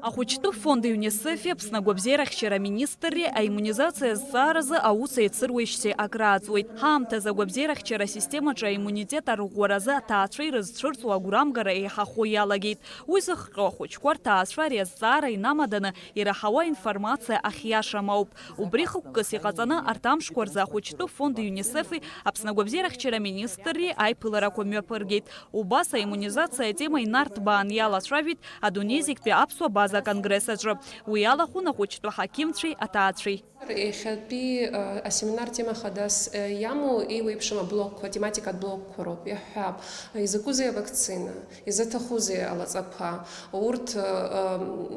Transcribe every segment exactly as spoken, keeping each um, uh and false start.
Ахәыҷтәы фонд ЮНИСЕФ-и Аԥсны агәабзиарахьчара аминистрреи аиммунизациа азҵааразы аус еицыруеижьҭеи акрааҵуеит. Ҳаамҭазы агәабзиарахьчара асистемаҿы аиммунитет арӷәӷәаразы аҭаацәа ирызцәырҵуа агәрамгара еиҳахо иалагеит. Уи зыхҟьо ахәыҷқәа рҭаацәа ари азҵаара инамаданы ираҳауа информациа ахьиашам ауп. Убри хықәкыс иҟаҵаны арҭ амшқәа рзы ахәыҷтәы фонд ЮНИСЕФ-и Аԥсны агәабзиарахьчара аминистрреи аиԥыларақәа мҩаԥыргеит. Убас аиммунизациа атема инарҭбаан иалацәажәеит адунеи зегьтәи аԥсуа база конгресс аҿы. Уи алахәын ахәыҷтәы ҳақьымцәеи аҭаацәеи. Иахьатәи, э, асеминар тема хадас, э, иамоу еиуеиԥшым аблокқәа, тематикатә блокқәа роуп. Иаҳҳәап, изакәызеи авакцина, изаҭахузеи алаҵақәа, урҭ, э,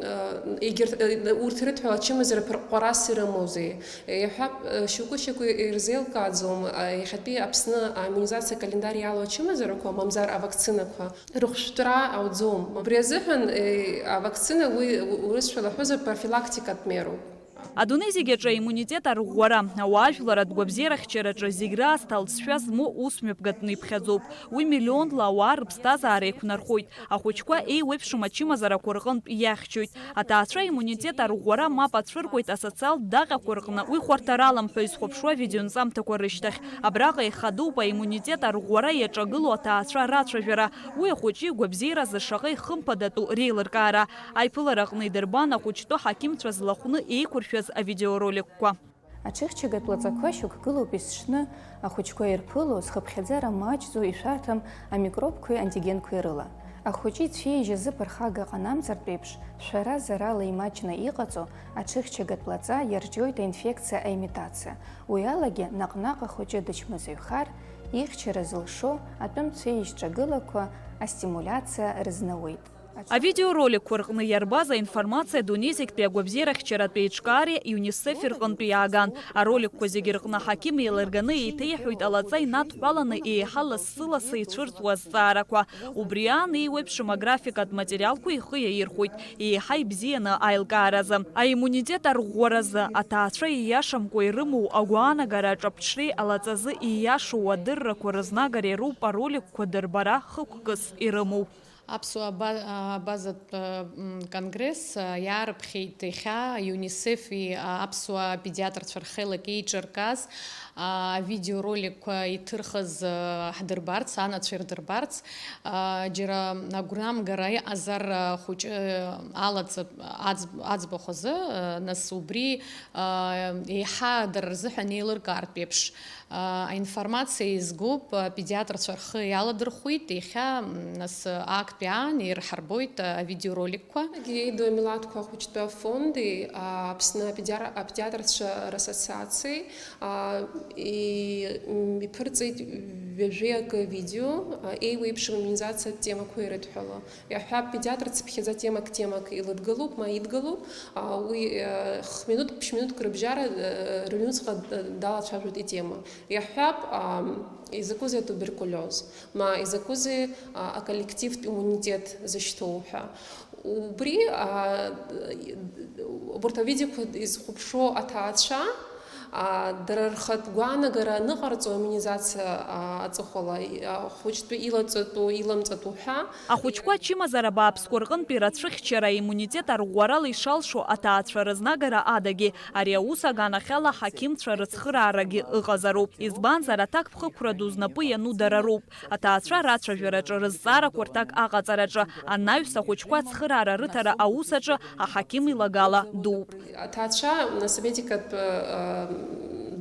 э, егьырҭ, э, урҭ ирыдҳәалоу ачымазара ԥырҟҟарас ирымоузеи? Иаҳҳәап, э, шьоукы-шьоукы ирзеилкааӡом, э, иахьатәи Аԥсны аиммунизациа акалендар иалоу ачымазарақәа, мамзар авакцинақәа рыхәшәтәра ауӡом. Убри азыҳәан, э, авакцина уи урысшәала ҳәозар профилактикатә мероуп. Адунеи зегь аҿы аиммунитет арӷәӷәара, ауаажәлар адгәабзиарахьчараҿы зегь раасҭа алҵшәа змоу ус мҩаԥгатәны иԥхьаӡоуп. Уи миллионла ауаа рыԥсҭазаара еиқәнархоит. Ахәыҷқәа еиуеиԥшым ачымазарақәа рҟынтә иахьчоит. Аҭаацәа аиммунитет арӷәӷәара мап ацәыркуеит асоциалтә даҟьақәа рҟны, уи хәарҭаралам ҳәа изхәаԥшуа авидеонҵамҭақәа рышьҭахь. Абраҟа ихадоуп аиммунитет арӷәӷәара иаҿагылоу аҭаацәа рацәажәара, уи ахәыҷы игәабзиаразы шаҟа ихымԥадатәу реилыркаара. Аиԥылараҟны идырбан ахәыҷтәы ҳақьымцәа злахәны еиқәыршәаз авидеороликқәа. Аҽыхьчагатә лаҵақәа шьақәгылоуп есҽны, ахәыҷқәа ирԥыло, зхыԥхьаӡара маҷӡоу ишәарҭам амикробқәеи антигенқәеи рыла. Ахәыҷы ицәеижь азы ԥырхага ҟанамҵартә еиԥш, шәара-зарала имаҷны иҟаҵо аҽыхьчагатә лаҵа иарҿиоит аинфекциа аимитациа. Уи алагьы наҟ-наҟ ахәыҷы дычмазаҩхар, ихьчара зылшо атәым цәеижь ҿагылақәа астимулиациа рызнауеит. Авидеороликқәа рҟны иарбаз аинформациа адунеи зегьтәи агәабзиарахьчаратә еиҿкаареи ЮНИСЕФ-и рҟынтәи иааган. Ароликқәа зегьы рҟны аҳақьым еилырганы еиҭеиҳәоит алаҵа инадҳәаланы еиҳа лассы-лассы ицәырҵуа азҵаарақәа. Убри аан еиуеиԥшым аграфикатә материалқәа ихы иаирхәоит еиҳа ибзианы аилкааразы, аиммунитет арӷәӷәаразы, аҭаацәа ииашамкәа ирымоу агәаанагара аҿаԥҽреи алаҵазы ииашоу адыррақәа рызнагареи роуп ароликқәа дырбара хықәкыс ирымоу. Аԥсуа аба-, абазатә, м, конгресс, а, иаарыԥхьеит иахьа ЮНИСЕФ-и, а, аԥсуа педиатрцәа рхеилак еиҿыркааз, а, авидеороликқәа иҭырхыз, а, ҳдырбарц, анацәа ирдырбарц, а, џьара агәрамгара иҟазар, а, хәыҷы алаҵатә аӡ-, аӡбахә азы, а, нас убри, а, еиҳа дара рзыҳәан еилыркаартә еиԥш. Аинформациа еизгоуп, апедиатрцәа рхы иаладырхәит, иахьа, нас, актәи аан ирҳарбоит авидеороликқәа. Еидоу амилаҭқәа ахәыҷтәы афонди, Аԥсны апедиар-, апедиатрцәа рассоциациеи, и-, иԥырҵеит ҩажәи акы видео, еиуеиԥшым иммунизациатә темақәа ирыдҳәало. Иаҳҳәап, педиатр цыԥхьаӡа темак-темак илыдгылоуп, ма идгылоуп, а, уи, э, хә-минуҭк, ԥшь-минуҭк рыбжьара, э, рыҩнуҵҟа, э, далацәажәоит итема. Иаҳҳәап, а, изакәызеи атуберкулиоз, ма изакәызеи, а, аколлективтә иммунитет зышьҭоу ҳәа. Убри, а, убарҭ авидеоқәа изхәаԥшуа аҭаацәа, А, дара рхатә гәаанагара аныҟарҵо, аммунизациа, а, аҵыхәала, и-, а, ахәыҷтәы илаҵатәу, иламҵатәу ҳәа. Ахәыҷқәа ачымазара бааԥсқәа рҟынтә ирацәыхьчара, аиммунитет арӷәӷәарала ишалшо аҭаацәа рызнагара адагьы, ари аус аганахьала аҳақьымцәа рыцхыраарагьы ыҟазароуп. Избанзар, аҭакԥхықәра ду знапы иану дара роуп. Аҭаацәа рацәажәараҿы, рызҵаарақәа рҭак аҟаҵараҿы, анаҩс ахәыҷқәа ацхыраара рыҭара аус аҿы аҳақьым илагала дууп. Аҭаацәа, нас, амедикатә, э,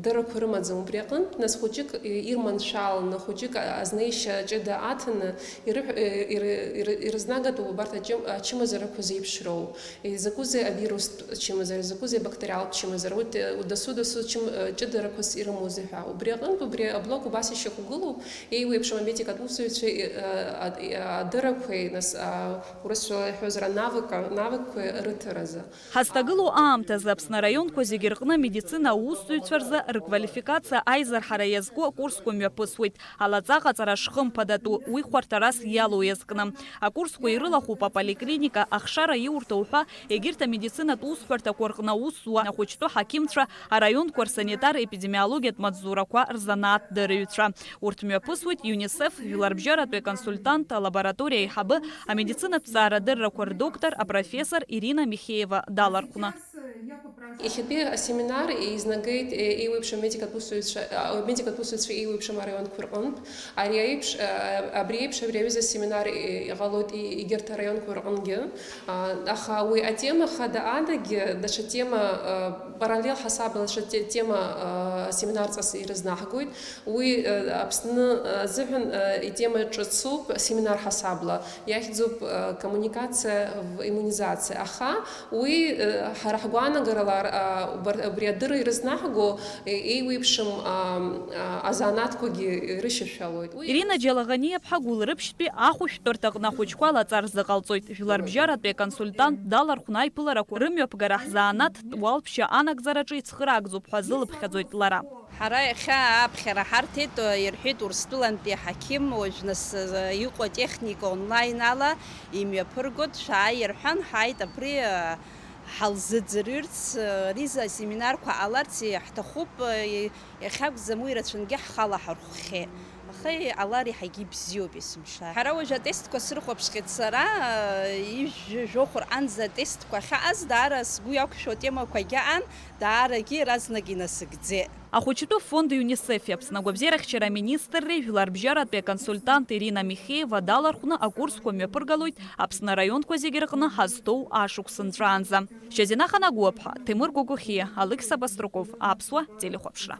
дыррақәа рымаӡам убри аҟынтә, нас, хәыҷык ирманшәаланы, хәыҷык азнеишьа ҷыда аҭаны ирыҳә-, э, иры-, иры-, ирызнагатәуп убарҭ ачым-, ачымазарақәа зеиԥшроу. Изакәызеи авирустә чымазара, изакәызеи абактериалтә чымазара, урҭ, э, дасу-дасу чым-, э, ҷыдарақәас ирымоузеи ҳәа. Убри аҟынтә, убри аблок убас ишьақәгылоуп, еиуеиԥшым амедикатә усзуҩцәеи, э, а-, а-, адыррақәеи, нас, а, урысшәала иҳәозар, анавыка, навыкқәеи рыҭаразы. Ҳазҭагылоу аамҭазы Аԥсны араионқәа зегьы рҟны амедицина аусзуҩцәа рзы рквалификациа аизырҳара иазку акурсқәа мҩаԥысуеит. Алаҵаҟаҵара шхымԥадатәу, уи хәарҭарас иалоу иазкны. Акурсқәа ирылахәуп аполиклиника, ахшара иурҭоу ҳәа, егьырҭ амедицинатә усҳәарҭақәа рҟны аус зуа ахәыҷтәы ҳақьымцәа, араионқәа рсанитар-епидемиологиатә маҵзурақәа рзанааҭ дырҩцәа. Урҭ мҩаԥысуеит ЮНИСЕФ жәларбжьаратәи аконсультант, алабораториа аиҳабы, амедицинатә ҭҵаарадыррақәа рдоктор, апрофессор Ирина Михеева далархәны. Иахьатәи асеминар еизнагеит, е, еиуеиԥшым медикатә усзуҩцәа, а, медикатә усзуҩцәа еиуеиԥшым араионқәа рҟынтә. Ари аиԥш, а, абри еиԥш, абри аҩыза асеминар, е, иҟалоит и-, егьырҭ араионқәа рҟынгьы. А, аха уи атема хада адагьы, даҽа тема, а, параллел ҳасабала даҽа те-, тема, а, семинарҵас ирызнаҳгоит. Уи, а, Аԥсны азыҳәан, а, итема ҿыцуп, семинар ҳасабла. Иахьӡуп, а, коммуникация в иммунизации. Аха уи, а, ҳара ҳгәаанагарала, а, убар-, абри адырра ирызнаҳго, е-, еиуеиԥшым, а, а, азанааҭқәагьы ирышьашәалоит. Уи Ирина Џьалаганиаԥҳа Гәылрыԥшьтәи ахәышәтәырҭаҟны ахәыҷқәа лаҵа рзыҟалҵоит. Жәларбжьаратәи аконсультант далархәны аиԥыларақәа рымҩаԥгара ҳзанааҭтә уалԥшьа анагӡараҿы ицхыраагӡоуп ҳәа азылыԥхьаӡоит лара. Ҳара иахьа аԥхьара ҳарҭеит, ирҳәеит Урыстәылантәи аҳақьым, уажә нас, э, иҟоу атехника онлайн ала имҩаԥыргоит, шәааи ирҳәан, ҳааит абри, э, ҳалзыӡырҩырц, э, ари за семинарқәа ҟаларц иаҳҭахуп, э, иахьакәӡам уи рацәангьы ҳхала ҳархәхьеит. Аха иҟалар иаҳагьы ибзиоуп есымша. Ҳара уажә атестқәа срыхәаԥшхьеит сара, э, ижәжәо жәохә рҟынӡа атестқәа ахьаҟаз, даара сгәы иақәшәо атемақәагьы аан, даарагьы иаразнак инасыгӡеит. Ахәыҷтәы фонд ЮНИСЕФ-и, Аԥсны агәабзиарахьчара аминистрреи жәларбжьаратәи аконсультант Ирина Михеева далархәны акурсқәа мҩаԥыргалоит Аԥсны араионқәа зегьы рҟны ҳазҭоу ашықәс нҵәаанӡа. Шьазина Ханагәыаԥҳа, Ҭемыр Гогохиа, Алықьса Баструков, Аԥсуа телехәаԥшра.